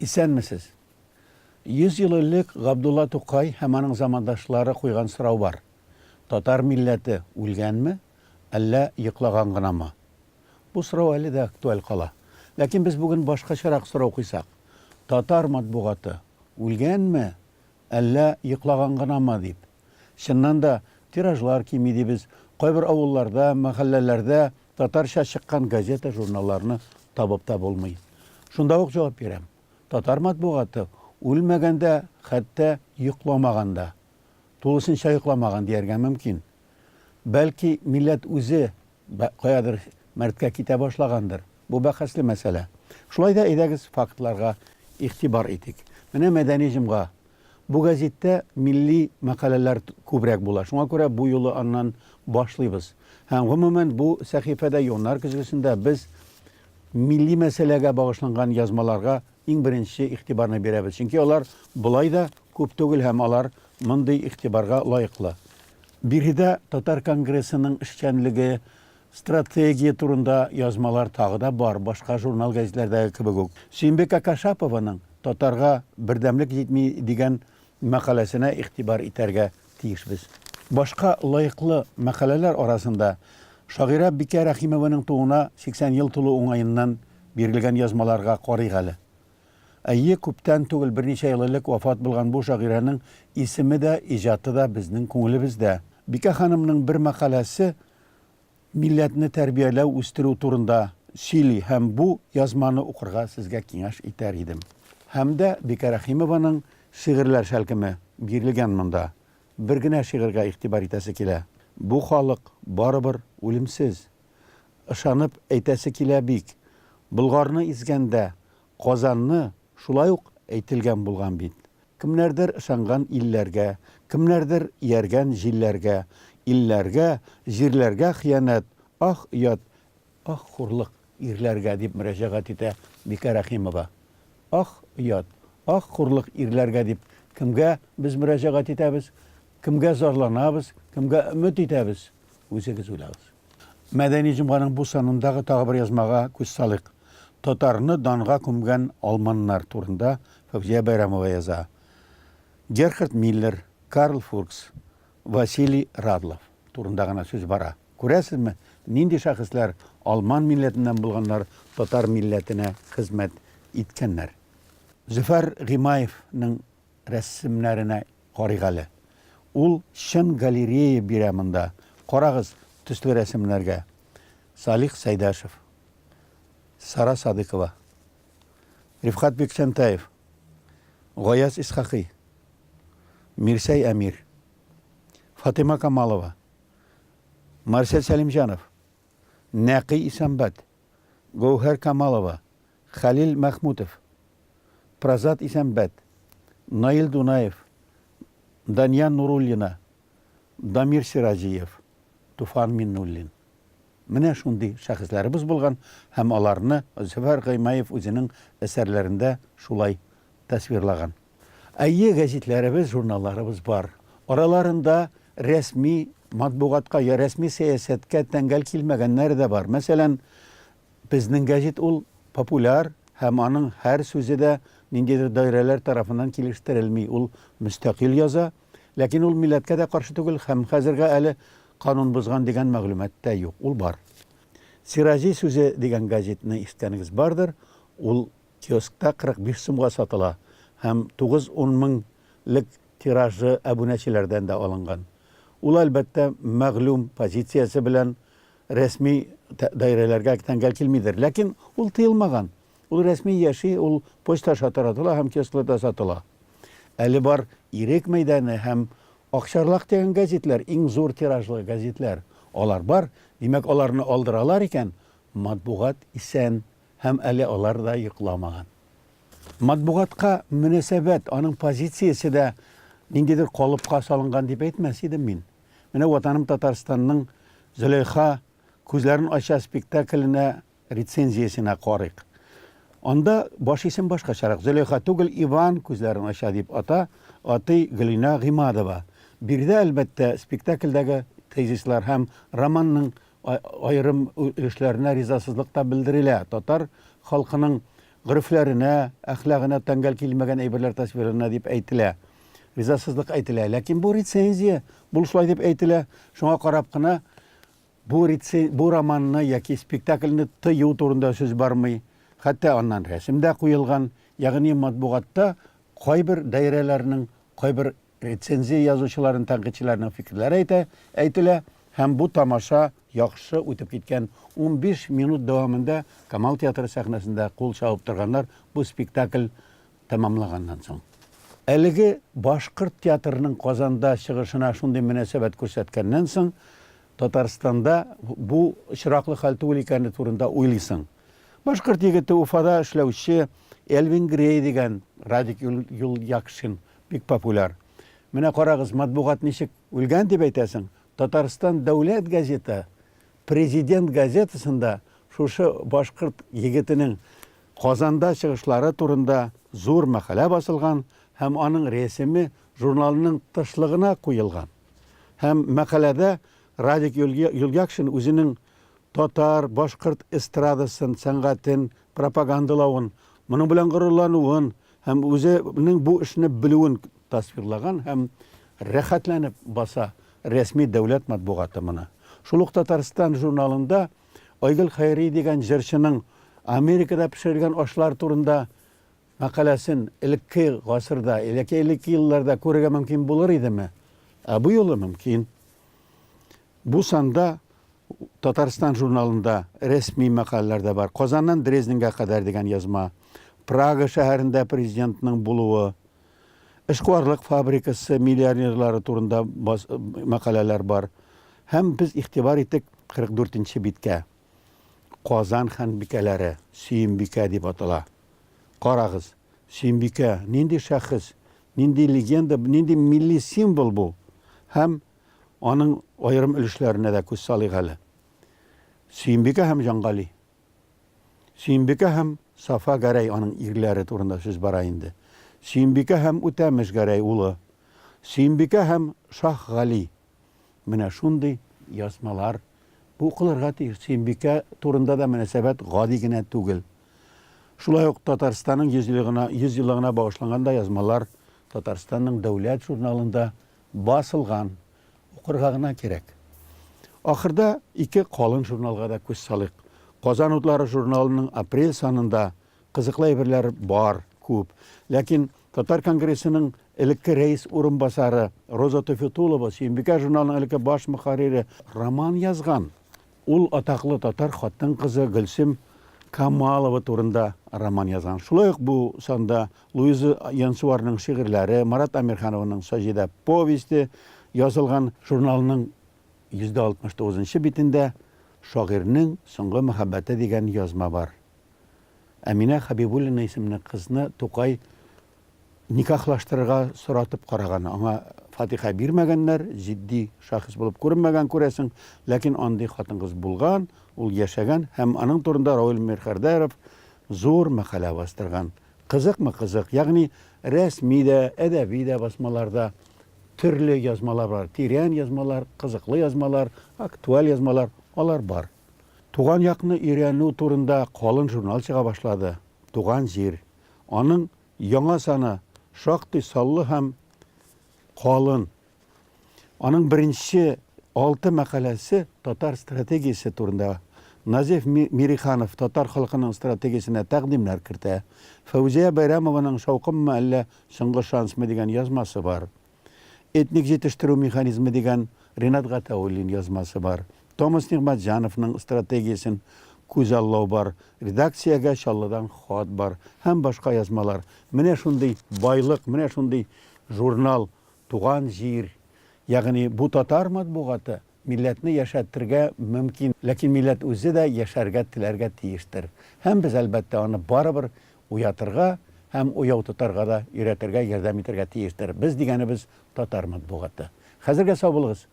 Исәнмесез! 100 ел элек Габдулла Тукай һәм аның замандашлары куйган сорау бар, Татар милләте үлгәнме, әллә йоклаган гынамы? Бу сорау әле дә актуаль кала. Ләкин без бүген башкачарак сорау куйсак, Татар матбугаты үлгәнме, әллә йоклаган гынамы дип. Чыннан да, тиражлар кими дибез, кайбер авылларда, мәхәлләләрдә татарча чыккан газета-журналларны табып та булмый. Шунда ук җавап бирәм, татар матбугаты үлмәгән дә, хәтта йокламаган да. Тулысынча йокламаган дияргә мөмкин. Бәлки, милләт үзе каядыр мәрткә китә башлагандыр. Бу бәхәсле мәсьәлә. Шулай да, әйдәгез, фактларга игътибар итик. Менә Мәдәни җомга. Бу гәзиттә милли мәкаләләр күбрәк була. Шуңа күрә бу юлы аннан башлыйбыз. Һәм, гомумән, бу сәхифәдә, Йоннар көзгесендә без милли мәсьәләгә багышланган язмаларга иң беренче игътибарны бирәбез. Чөнки алар болай да күп түгел һәм алар мондый игътибарга лаеклы. Биредә Татар конгрессының эшчәнлеге, стратегия турында язмалар тагы да бар, башка журнал-гәзитләрдәге кебек үк. Сөембикә Кашапованың Татарга бердәмлек җитми дигән мәкаләсенә игътибар итәргә тиешбез. Башка лаеклы мәкаләләр арасында шагыйрә Бикә Рәхимованың тууына 80 ел тулу уңаеннан бирелгән язмаларга карыйк әле. Әйе, күптән түгел, берничә ел элек вафат булган бу шагыйрәнең исеме дә, иҗаты да безнең күңелебездә. Бикә ханымның бер мәкаләсе милләтне тәрбияләү, үстерү турында сөйли һәм бу язманы укырга сезгә киңәш итәр идем. Һәм дә Бикә Рәхимованың шигырьләр шәлкеме бирелгән монда. Бер генә шигырьгә игътибар итәсе килә. Бу халык барыбер үлемсез. Ышанып әйтәсе килә бик. Болгарны изгәндә, Казанны шулай ук әйтелгән булган бит. Кемнәрдер ышанган илләргә, кемнәрдер ияргән җилләргә, илләргә, җирләргә хыянәт, ах, оят, ах, хурлык ирләргә, дип мөрәҗәгать итә Бикә Рәхимова. Ах, оят, ах, хурлык ирләргә дип кемгә без мөрәҗәгать итәбез, кемгә зарланабыз, кемгә өмет итәбез, үзегез уйлагыз. Мәдәни җомганың бу санындагы тагы бер язмага күз салыйк. Татарны данга күмгән алманнар турында Фәүзия Бәйрәмова яза. Герхард Миллер, Карл Фуркс, Василий Радлов турында гына сүз бара. Күрәсезме, нинди шәхесләр алман милләтеннән булганнар татар милләтенә хезмәт иткәннәр. Зөфәр Гыймаевның рәсемнәренә карыйк әле. Ул чын галерея бирә монда. Карагыз төсле рәсемнәргә. Салих Сәйдәшев. Сара Садыкова. Рифкать Бикчәнтәев. Гаяз Исхакый. Мирсәй Әмир. Фатыйма Камалова. Марсель Сәлимҗанов. Нәкый Исәнбәт. Гәүһәр Камалова. Хәлил Мәхмүтов. Празат Исәнбәт, Наил Дунаев, Дания Нуруллина, Дамир Сираҗиев, Туфан Миннуллин. Менә шундый шәхесләребез булган һәм аларны Зөфәр Гыймаев үзенең әсәрләрендә шулай тасвирлаган. Әйе, гәзитләребез, журналларыбыз бар. Араларында рәсми матбугатка я рәсми сәясәткә тәңгәл килмәгәннәре дә бар. Мәсәлән, Безнең гәҗит ул популяр һәм аның һәр сүзе дә ниндидер даирәләр тарафыннан килештерелми, ул мөстәкыйль яза, ләкин ул милләткә дә каршы түгел һәм хәзергә әле канун бозган дигән мәгълүмат та юк, ул бар. Сираҗи сүзе дигән гәҗитне ишеткәнегез бардыр, ул киоскта 45 сумга сатыла һәм 9-10 мең лек тиражы әбүнәчеләрдән дә алынган. Ул, әлбәттә, мәгълүм позициясе белән рәсми даирәләргә тәңгәл килмидер. Ләкин ул тыелмаган. Ул рәсми яши, ул почта аша таратыла һәм киоскларда сатыла. Әле бар Ирек мәйданы һәм Акчарлак дигән гәзитләр, иң зур тиражлы гәзитләр. Алар бар. Димәк, аларны алдыралар икән, матбугат исән һәм әле алар да йокламаган. Матбугатка мөнәсәбәт, аның позициясе дә ниндидер калыпка салынган дип әйтмәс идем мин. Менә Ватаным Татарстанның Зөләйха күзләрен ача спектакленә рецензиясенә карыйк. Анда баш исем башкачарак. Зөләйха түгел, Иван күзләрен ача дип ата, атый Гөлинә Гыймадова. Биредә, әлбәттә, спектакльдәге тезислар һәм романның аерым өлешләренә ризасызлык та белдерелә. Татар халкының горефләренә, әхлагына тәңгәл килмәгән әйберләр тасвирлана дип әйтелә. Ризасызлык әйтелә. Ләкин бу рецензия, бу шулай дип әйтелә. Шуңа карап кына бу рецен... бу романны яки спектакльне тыю турында сүз бармый. Хәтта аннан рәсем дә куелган. Ягъни матбугатта кайбер даирәләрнең, кайбер рецензия язучыларның, тәнкыйтьчеләрнең фикерләре әйтә, әйтелә һәм бу тамаша яхшы үтеп киткән. 15 минут дәвамында Камал театры сәхнәсендә кул чабып торганнар бу спектакль тәмамлаганнан соң. Әлеге башкорт театрының Казанда чыгышына шундый мөнәсәбәт күрсәткәннән соң, Татарстанда бу очраклы хәл түгел икәне турында уйлыйсың. Башкорт егете Уфада эшләүче Элвин Грей дигән Радик Юльякшин бик популяр. Менә карагыз, матбугат ничек үлгән дип әйтәсең, Татарстан дәүләт газета, Президент газетасында шушы башкорт егетенең Казанда чыгышлары турында зур мәкалә басылган һәм аның рәсеме журналның тышлыгына куелган. Һәм мәкаләдә Радик Юльякшин үзенең татар, башкорт эстрадасын, сәнгатен пропагандалавын, моның белән горурлануын һәм үзенең бу эшне белүен тасвирлаган һәм рәхәтләнеп баса рәсми дәүләт матбугаты моны. Шул ук Татарстан журналында Айгөл Хәйри дигән җырчының Америкада пешерелгән ашлар турында мәкаләсен элекке гасырда яки элекке елларда күрергә мөмкин булыр идеме? Ә бу юлы мөмкин. Бу санда Татарстан журналында рәсми мәкаләләр дә бар. Казаннан Дрезденга кадәр дигән язма, Прага шәһәрендә президентның булуы, эшкуарлык фабрикасы миллионерлары турында мәкаләләр бар. Һәм без игътибар иттек 44 нче биткә. Казан ханбикәләре, Сөембикә дип атала. Карагыз, Сөембикә нинди шәхес, нинди легенда, нинди милли символ бу? Һәм аның аерым өлешләренә дә күз салыйк әле. Сөембикә һәм Җангали. Сөембикә һәм Сафа Гәрәй аның ирләре турында сүз бара инде. Сөембикә һәм Үтәмеш Гәрәй улы. Сөембикә һәм Шаһ Гали. Менә шундый язмалар. Бу укылырга тиеш. Сөембикә турында да мөнәсәбәт гади генә түгел. Шулай ук Татарстанның 100 еллыгына, 100 еллыгына багышланган да язмалар Татарстанның дәүләт журналында басылган. Укырга гына кирәк. Ахырда ике калын журналга да күз салыйк. Казан утлары журналының апрель санында кызыклы әйберләр бар, күп. Ләкин Татар конгрессының элекке рәис урынбасары Роза Туфетулова, Сөембикә журналының элекке баш мөхәррире роман язган. Ул атаклы татар хатын-кызы Гөлсем Камалова турында роман язган. Шулай ук бу санда Луиза Янсуарның шигырьләре, Марат Әмирханованың Саҗидә повесте язылган. Журналның 169 нчы битендә Шагыйрьнең соңгы мәхәббәте дигән язма бар. Әминә Хәбибуллина исемле кызны Тукай никахлаштырырга соратып караган. Аңа фатиха бирмәгәннәр, җитди шәхес булып күренмәгән, күрәсең. Ләкин андый хатын-кыз булган, ул яшәгән һәм аның турында Равил Мирхәрдәров зур мәкалә бастырган. Кызыкмы, кызык. Ягъни рәсми дә, әдәби дә басмаларда төрле язмалар бар. Тирән язмалар, кызыклы язмалар, актуаль язмалар, алар бар. Туган якны өйрәнү турында калын журнал чыга башлады. Туган җир. Аның яңа саны шактый саллы һәм калын. Аның беренче алты мәкаләсе татар стратегиясе турында. Назиф Мириханов татар халкының стратегиясенә тәкъдимнәр кертә. Фәүзия Бәйрәмованың Шаукыммы әллә соңгы шансмы дигән язмасы бар. Этник җитештерү механизмы дигән Ринат Гатауллин язмасы бар. Томас Нигъмәтҗановның стратегиясен күзаллау бар, редакциягә Чаллыдан хат бар һәм башка язмалар. Менә шундый байлык, менә шундый журнал Туган җир. Ягъни бу татар матбугаты милләтне яшәтергә мөмкин, ләкин милләт үзе дә яшәргә теләргә тиештер. Һәм без, әлбәттә, аны барыбер уятырга һәм уяу тотарга да өйрәтергә, ярдәм итәргә тиештер. Без дигәнебез татар матбугаты. Хәзергә сау булыгыз!